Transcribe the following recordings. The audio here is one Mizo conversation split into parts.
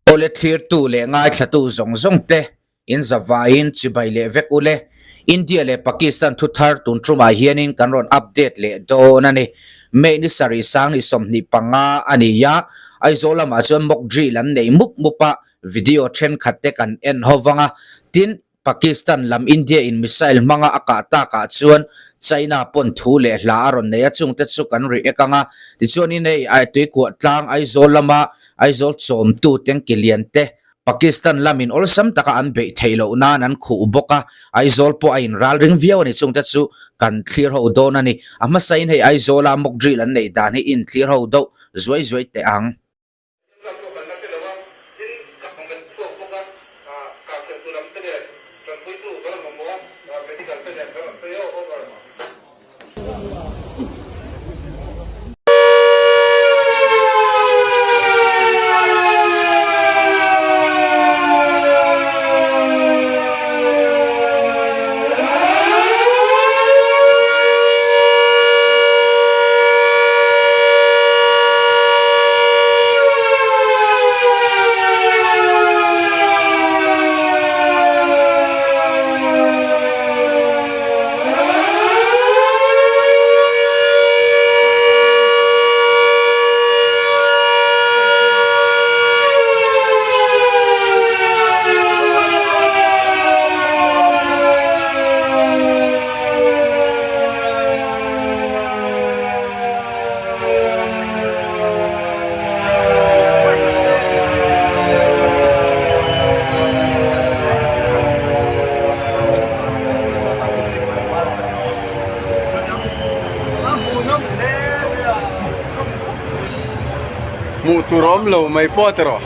Awle thlirtu leh ngaithlatu zawng zawng te in zavaiin chibai leh vek ule. India leh Pakistan thuthar tun tumah hianin kan rawn update leh dawn a ni. May ni sarih sang ni 25 a ni a, Aizawl lamah chuan mock drill an nei mup mup a, video thenkhat te kan en ho vang a, tin Pakistan lam India in missile hmanga a kah takah chuan China pawn thu leh hla a rawn nei a, chungte chu kan react ang a. Tichuanin hei tuikuah tlang Aizawl lama Aizawl chawmtu tanki lian te Pakistan lamin awlsam taka an beih theih loh nan an khuh bawk a, Aizawl pawh a inral ring viau a ni, chungte chu kan thlir ho dawn a ni. A hmasain hei Aizawla mock drill an neih dan hi inthlir ho deuh zuai zuai teh ang. Chutah pawh kan la hre lo a, tin ka comment chhuak bawk a, kahkhelhtu lam te nen tanpuitu ka rawn mamawh a, medical te nen ka rawn sawi aw, over. Hmuh tur a awm lo mai pawh a ti rawh.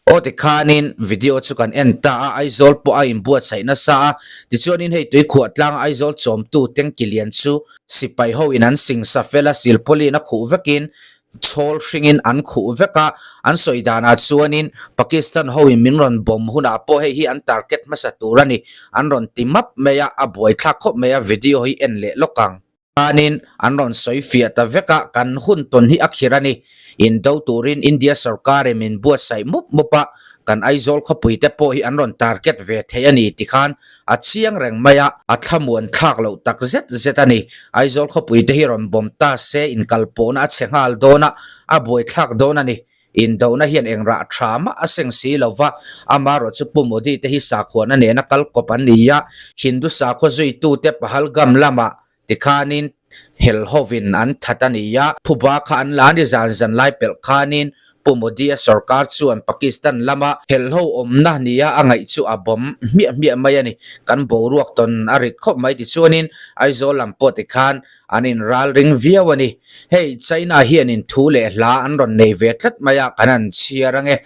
Aw tikhanin video chu kan en ta a, Aizawl pawh a inbuatsaih nasa a, tichuanin hei tuikhuah tlanga Aizawl chawmtu tanki lian chu sipai ho in an singsa fel a, silpawlin a khuh vekin Chhawl hringin an khuh vek a, an sawi danah chuanin Pakistan hoin min rawn bomb hunah pawh hei hi an target hmasa tur a ni, an rawn ti map mai a, a buaithlak khawp mai a, video hi en leh lawk ang. Khanin an rawn sawi fiah ta vek a, kan hun tawn hi a khir a ni. Indo turin India sorkarin min buatsaih mup mup a, kan Aizawl khawpui te pawh hi an rawn target ve thei a ni tikhan A chiang reng mai a, a thlamuan thlak loh tak zet zet a ni. Aizawl khawpui te hi rawn bawm ta se inkalpawhna a chhe nghal dawn a, a buaithlak dawn a ni. Indohna hian eng rah tha mah a seng si lo va, amarawh chu Pu Modi te hi sakhuana nena kal kawp an ni a, Hindu sakhua zuitute Pahalgam lamah tikhanin hel hovin an that a ni a, phuba kha an la a ni zan zan lai pelh khanin Pu Modi-a sorkar chuan Pakistan lama hel ho awmna nia a ngaih chu a bawm hmiah hmiah mai a ni. Kan boruak tawn a rit khawp mai tichuanin Aizawl lam pawh tikhan an inral ring viau a ni. Hei China hianin thu leh hla an rawn nei ve tlat mai a, kan han chhiar ange.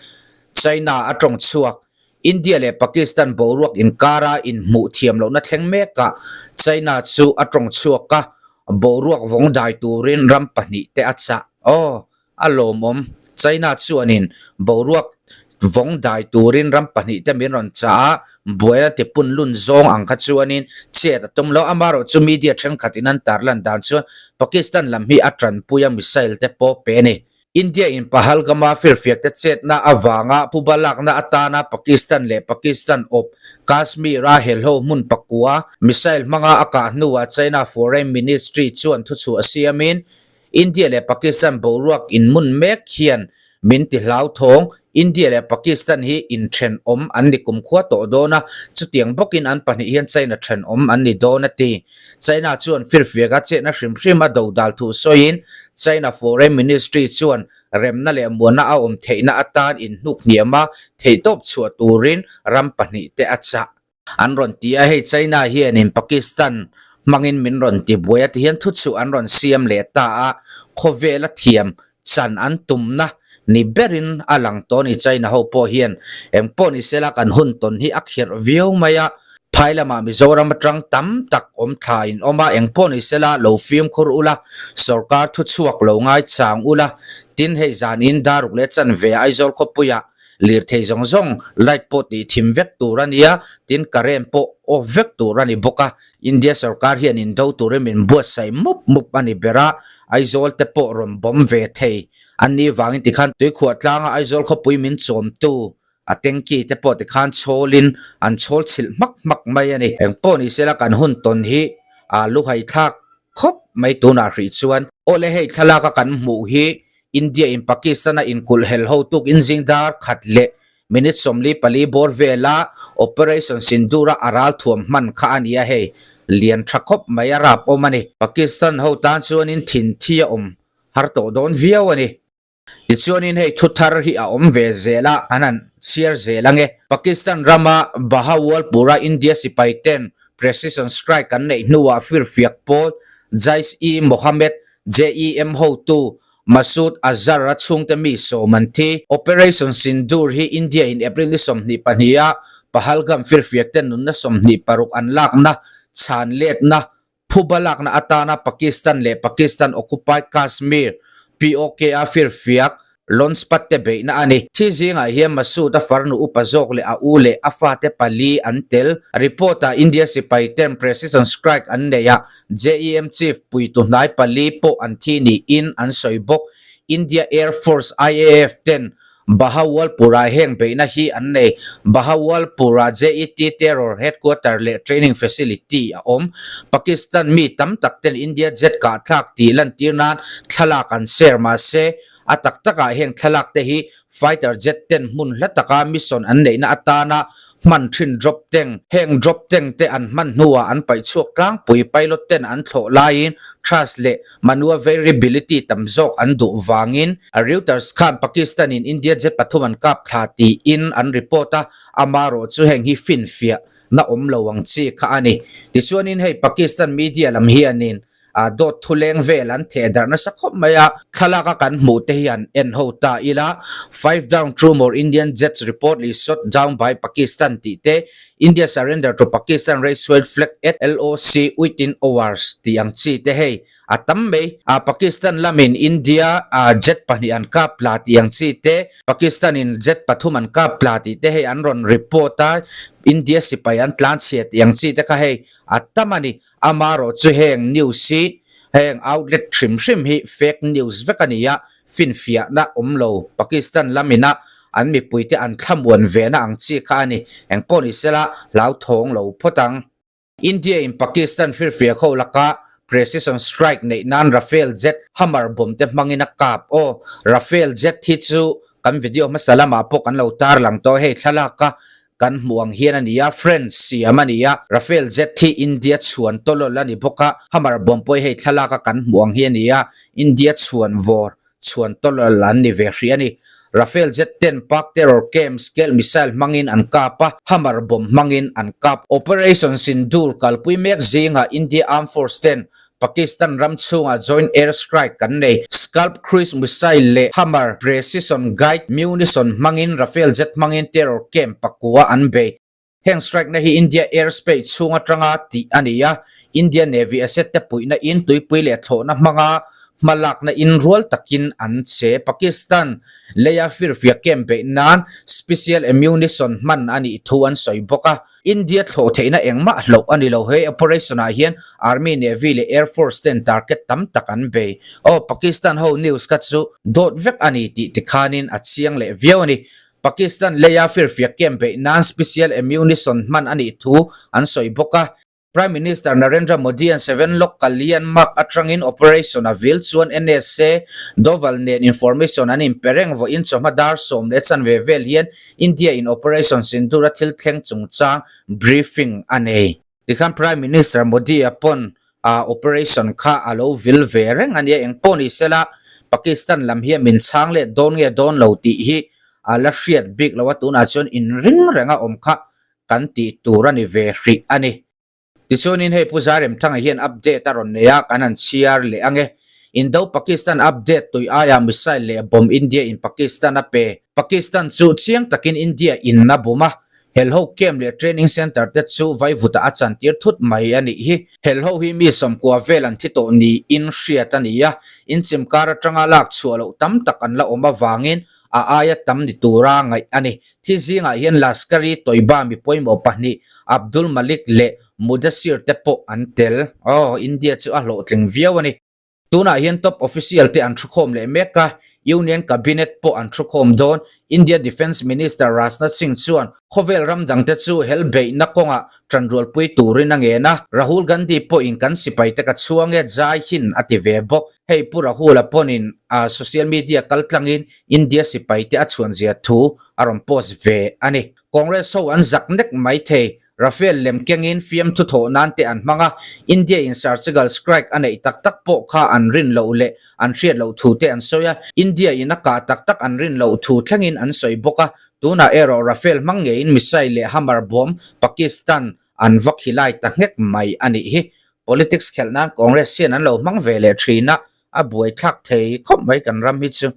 China a tawng chhuak India leh Pakistan boruak inkara inhmuh thiam lohna thleng mekah China chu a tawng chhuak a, boruak vawng dai turin ram pahnihte a chah. Aw, a lawmawm. China chuanin boruak vawng dai turin ram pahnihte min rawn chah a, buaina tipun lun zawng ang kha chuanin chet a tum lo. Amaherawh chu media thenkhatin an tarlan dan chuan Pakistan lam hi a tanpui a, missile te pawh pe a ni. India in Pahalgam-a firfiakte chetna avanga phuba lakna atana Pakistan leh Pakistan awp Kashmir-a helho hmun pakua missile hmanga a kah hnuah China Foreign Ministry chuan thuchhuah siamin India leh Pakistan boruak inmun mek hian min ti hlauthawng. India leh Pakistan hi inthenawm an ni kumkhua tawh dawn a, chutiang bawkin an pahnih hian China thenawm an ni dawn a ti. China chuan firfiaka chetna hrim hrim a dodal thu sawiin China Foreign Ministry chuan remna leh muanna a awm theihna atan inhnuk hniam a theihtawp chhuah turin ram pahnihte a chah. An rawn ti a, hei China hianin Pakistan hmangin min rawn ti buai a ti hian thuchhuah an rawn siam leh ta a, khawvela thiam chan an tumna ni berin a lang tawh a ni. China ho pawh hian engpawh ni sela kan hun tawn hi a khirh viau mai a, phai lamah Mizoram atang tam tak awm thla in awm a, engpawh ni sela lo fimkhur ula, sorkar thuchhuak lo ngaichang ula. Tin, hei zanin daruk leh chanve Aizawl khawpuiah lirthei zawng zawng light pawh tih thim vek tur a nia, tin current pawh off vek tur a ni bawk a. India sorkar hian indo turin min buatsaih mup mup a ni ber a, Aizawl te pawh rawn bawm ve thei an nih vangin tikhan tuikhuah tlanga Aizawl khawpui min chawmtu a tanky te pawh tikhan chhawlin an chhawl chhilh hmak hmak mai a ni. Engpawh ni sela kan hun tawn hi a luhai thlak khawp mai tunah hrih chuan. Awle hei thlalak a kan hmuh hi India in Pakistan a inkulh hel ho tuk inzing dar khat leh minute 44 bawr vela Operation Sindoor a a ral thuam hman kha a ni a hei lian tha khawp mai a rap awm a ni. Pakistan ho tan chuanin thin thi a awm har tawh dawn viau a ni. Tichuanin hei thu thar hi a awm ve zel a, an han chhiar zel ange. Pakistan rama Bahawalpur-a India sipai ten precision strike an neih hnuah firfiak pawl Jaish-e-Mohammed, JEM, hotu Masood Azhar-a chhungte mi sawm an thi. Operation Sindoor hi India-in April ni 22 a Pahalgam firfiak ten nunna 26 an lakna chhan letna Phuba lakna atana Pakistan leh Pakistan Occupied Kashmir, POK, a firfiak launchpad te beihna a ni. Thi zingah hian Masood a farnu upa zawk leh a u leh a fate pali an tel. Report-ah India sipai ten precision strike an nei a, JEM chief puitu hnai pali pawh an thi niin an sawi bawk. India Air Force, IAF, ten Bahawalpur-ah heng beihna hi an nei. Bahawalpur-ah JET Terror Headquarter leh Training Facility a awm. Pakistan mi tam tak ten India jet kah thlak tih lantir nan thlalak an share mahse, a tak takah heng thlalak te hi fighter jet ten hmun hla taka mission an neihna atana hman thin drop tank. Heng drop tank te an hman hnuah an paih chhuak tlangpui pilot ten an thlawh laiin thrust leh Maneuverability tam zawk an duh vangin Reuters khan Pakistan in India jet pathum an kap thla tiin an report a, amarawh chu heng hi finfiah na awm lo ang chi kha a ni. Tichuanin hei Pakistan media lam hianin dawt thu leng vel an theh darh nasa khawp mai a, thlalak a kan hmuh te hi an en ho ta ila, Five down two more Indian jets reportedly shot down by Pakistan tih te, India surrender to Pakistan raise white flag at LOC within hours tih ang chi te hei a tam mai a Pakistan lamin India a jet pahnih an kap tla tih ang chi te Pakistan in jet pathum an kap tla tih te hei an rawn report a India sipai an tlan chhia tih ang chi te kha hei a tam a ni amarawh chu heng news hi heng outlet hrim hrim hi fake news vek a ni a finfiahna awm lo Pakistan lamina An mipuite an thlamuan ve na ang chi kha a ni. Engpawh ni sela, hlauthawng lo phawt ang. India in Pakistan firfiak ho laka precision strike neih nan Rafale jet Hammer bomb te hmangin a kap. Aw, Rafale jet hi chu kan video hmasa lamah pawh kan lo tarlang tawh hei thlalak a kan hmuh ang hian a ni a, French siam a ni a, Rafale jet hi India chhuan tawlawl a ni bawk a, Hammer bomb pawh hi hei thlalak a kan hmuh ang hi a ni a, India chhuan vawr chhuan tawlawl an ni ve hrih a ni. Rafale jet ten Pak terror camp scale missile hmangin an kap a, Hammer bomb hmangin an kap. Operation Sindoor kalpui mek zingah India Armed Force ten Pakistan ram chhungah joint air strike kan nei. Scalp cruise missile leh Hammer precision guide munition hmangin Rafale jet hmangin terror camp pakua an bei. Heng strike na hi India airspace chhung atanga tih a ni a, India Navy asset te puihna in tuipui leh thlawhna hmanga hmalakna in rual takin an che. Pakistan leia firfiak camp beih nan special ammunition hman a nih thu an sawi bawk a. India thlawh theihna engmah hloh a ni lo. He operation ah hian Army, Navy leh Air Force ten target tam tak an bei. Aw Pakistan ho news kha chu dawt vek a ni tih tikhanin a chiang leh viau a ni. Pakistan leia firfiak camp beih nan special ammunition hman a nih thu an sawi bawk a. Prime Minister Narendra Modi-a'n Seven Lok Kalyan Marg atangin operation a vil chuan NSA Doval nen information an inpe reng vawiin chawhma dar 10:15 vel hian India-in Operation Sindoor-a thil thleng chungchang briefing a nei. Tikhan Prime Minister Modi-a pawn a operation kha a lo vil ve reng a nia, engpawh ni sela Pakistan lam hian min chhang let dawn nge dawn lo tih hi a la hriat bik lo a, tunah chuan inring renga awm kha kan tih tur a ni ve hrih a ni. Tichuanin hei Pu Zairemthanga hian update a rawn nei a, kan han chhiar leh ang e. Indo-Pakistan update tui aia missile leh bomb India in Pakistan a pe. Pakistan chu chiang takin India in a bum a. Helho camp leh training centre te chu vaivutah a chantir thut mai a nih hi. Helho hi mi sawmkua vel an thi tawh niin hriat a ni a, inchim kar atanga lak chhuah loh tam tak an la awm avangin a aia tam ni tura ngaih a ni. Thi zingah hian Lashkar-e-Toiba mi pawimawh pahnih Abdul Malik leh Mudasir te pawh an tel. Aw, India chu a hlawhtling viau a ni. Tunah hian top official te an thukhawm leh mek a, Union Cabinet pawh an thukhawm dawn. India Defence Minister Rajnath Singh chuan khawvel ram dangte chu hel beihna kawngah tanrualpui turin a ngen a, Rahul Gandhi pawhin kan sipaite ka chhuang e, Jai Hind a ti ve bawk. Hei Pu Rahul-a pawnin social media kaltlangin India sipaite a chhuanzia thu a rawn post ve a ni. Congress ho an zak nek mai thei. Rafale lem kengin fiamthu thawh nan te an hmang a, India in surgical strike a neih tak tak pawh kha an rin loh leh an hriat loh thu te an sawi a, India in a kah tak tak an rin loh thu thlengin an sawi bawk a, tunah erawh Rafale hmang ngeiin missile leh Hammer bomb Pakistan an va khilai ta nghek mai a nih hi. Politics khelh nan Congress hian an lo hmang ve leh thin a, a buaithlak thei khawp mai kan ram hi chu.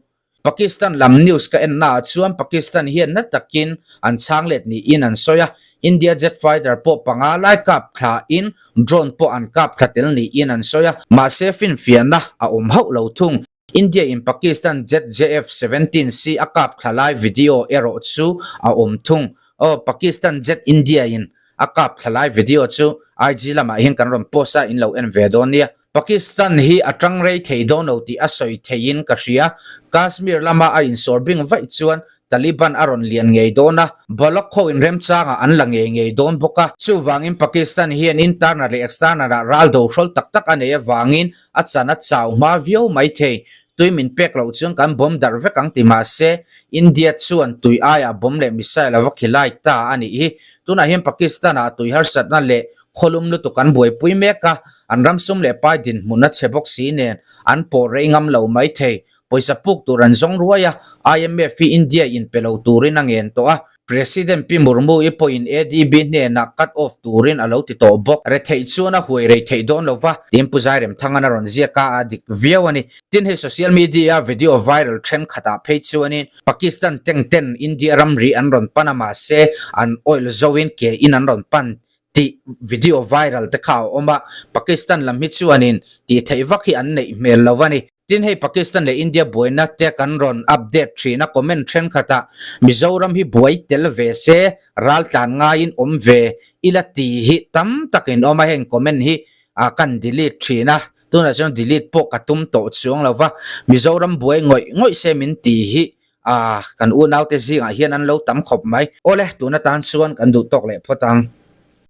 Pakistan lam news ka en naah chuan Pakistan hian na takin an chhang let niin an sawi a, India jet fighter pawh panga lai kap thla in drone pawh an kap thla tel niin an sawi a, mahse finfiahna a awm hauh lo thung. India in Pakistan jet JF 17 C a kap thla lai video erawh chu a awm thung. Aw, Pakistan jet India in a kap thla lai video chu IG lamah hian kan rawn post a, in lo en ve dawn nia. Pakistan hi a tang rei thei dawn lo tih a sawi theiin ka hria. Kashmir lama a insawr bing vaih chuan Taliban a rawn lian ngei dawn a, Baloch ho inremchangah an la ngei ngei dawn bawk a. Chuvangin Pakistan hian internal leh external-ah ral do hrawl tak tak a nei avangin a chan a chau hma viau mai thei. Tui min pek loh chuan kan bomb darh vek ang ti mahse India chuan tui aiah bomb leh missile a va khilai ta a nih hi. Tunah hian Pakistan-ah tui harsatna leh Khawlum lutuk an buaipui mek a, an ram sum leh pai dinhmun a chhe bawk si nen an pawh rei ngam lo mai thei. Pawisa puk tur an zawng ruai a, IMF hi India in pe lo turin a ngen tawh a, President Pi Murmu-i pawhin ADB hnenah cut off turin a lo ti tawh bawk. Retheih chuan a huai rei theih dawn lo va, tiin Pu Zairemthanga'n a rawn ziak a, a dik viau a ni. Tin, hei social media-a video viral thenkhatah phei chuanin Pakistan tank ten India ramri an rawn pan a, mahse an oil zoin ke in an rawn pan tih video viral te kha a awm a, Pakistan lam hi chuanin tih theih vak hi an neih hmel lo a ni. Tin hei Pakistan leh India buaina te kan rawn update thin a, comment thenkhatah Mizoram hi buai tel ve se, raltlan ngaiin awm ve ila tih hi tam takin awm a, heng comment hi kan delete thin a, tunah chuan delete pawh ka tum tawh chuang lo va, Mizoram buai ngawih ngawih se min tih hi Ah, kan unaute zingah hian an lo tam khawp mai. Awle, tun atan chuan kan duh tawk leh phawt ang.